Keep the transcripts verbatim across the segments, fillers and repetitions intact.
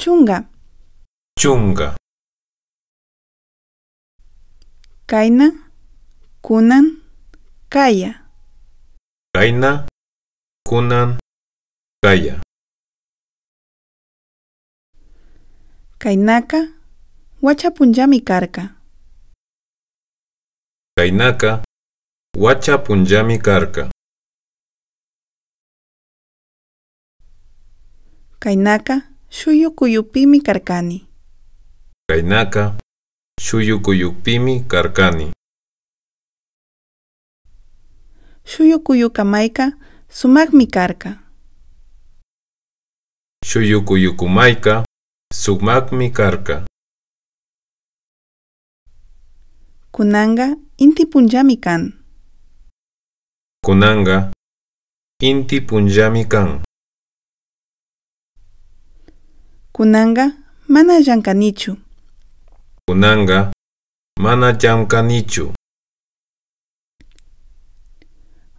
Chunka. Chunka. Kayna, kunan, kaya. Kayna, kunan, kaya. Kaynaka wacha punllami karka. Kaynaka wacha punllami karka. Kaynaka shuyu kuyupimi karkani. Kaynaka shuyu kuyupimi karkani. Shuyu kuyuka mayka sumakmi karka. Shuyu kuyuka mayka sumakmi karka. Kunanka inti punllami kan. Kunanka inti punllami kan. Kunanka mana llankanichu. Kunanka mana llankanichu.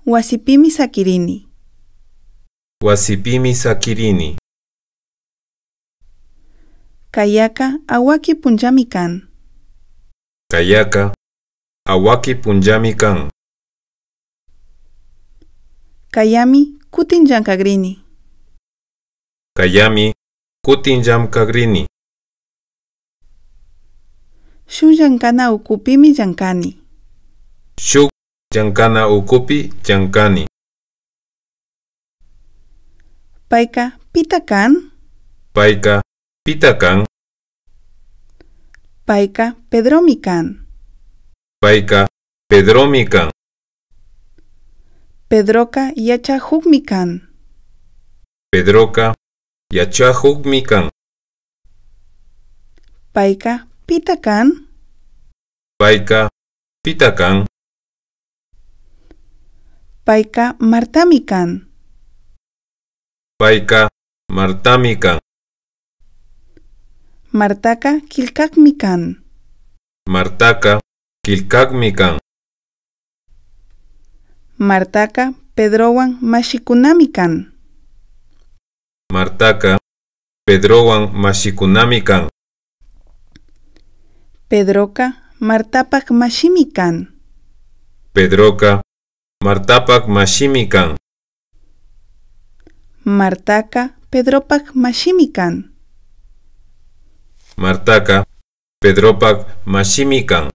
Wasipimi sakirini. Wasipimi sakirini. Kayaka awaki punllami kan. Kayaka awaki punllami kan. Kayami kutin llankakrini. Kayami kutin llankakrini. Shuk llankana ukupimi llankani. Shuk llankana ukupi llankani. Payka pita kan? Payka pita kan? Payka Pedromi kan. Payka Pedromi kan. Pedroka yachakukmi kan. Pedroka yachakukmi kan. Payka pita kan? Payka pita kan? Payka Martami kan. Payka Martami kan. Martaka killkakmi kan. Martaka killkakmi kan. Martaka Pedrowan mashikunami kan. Martaka Pedrowan mashikunami kan. Pedroka Martapak mashimi kan. Pedroka Martapak mashimi kan. Martaka Pedropak mashimi kan. Martaka Pedropak mashimi kan.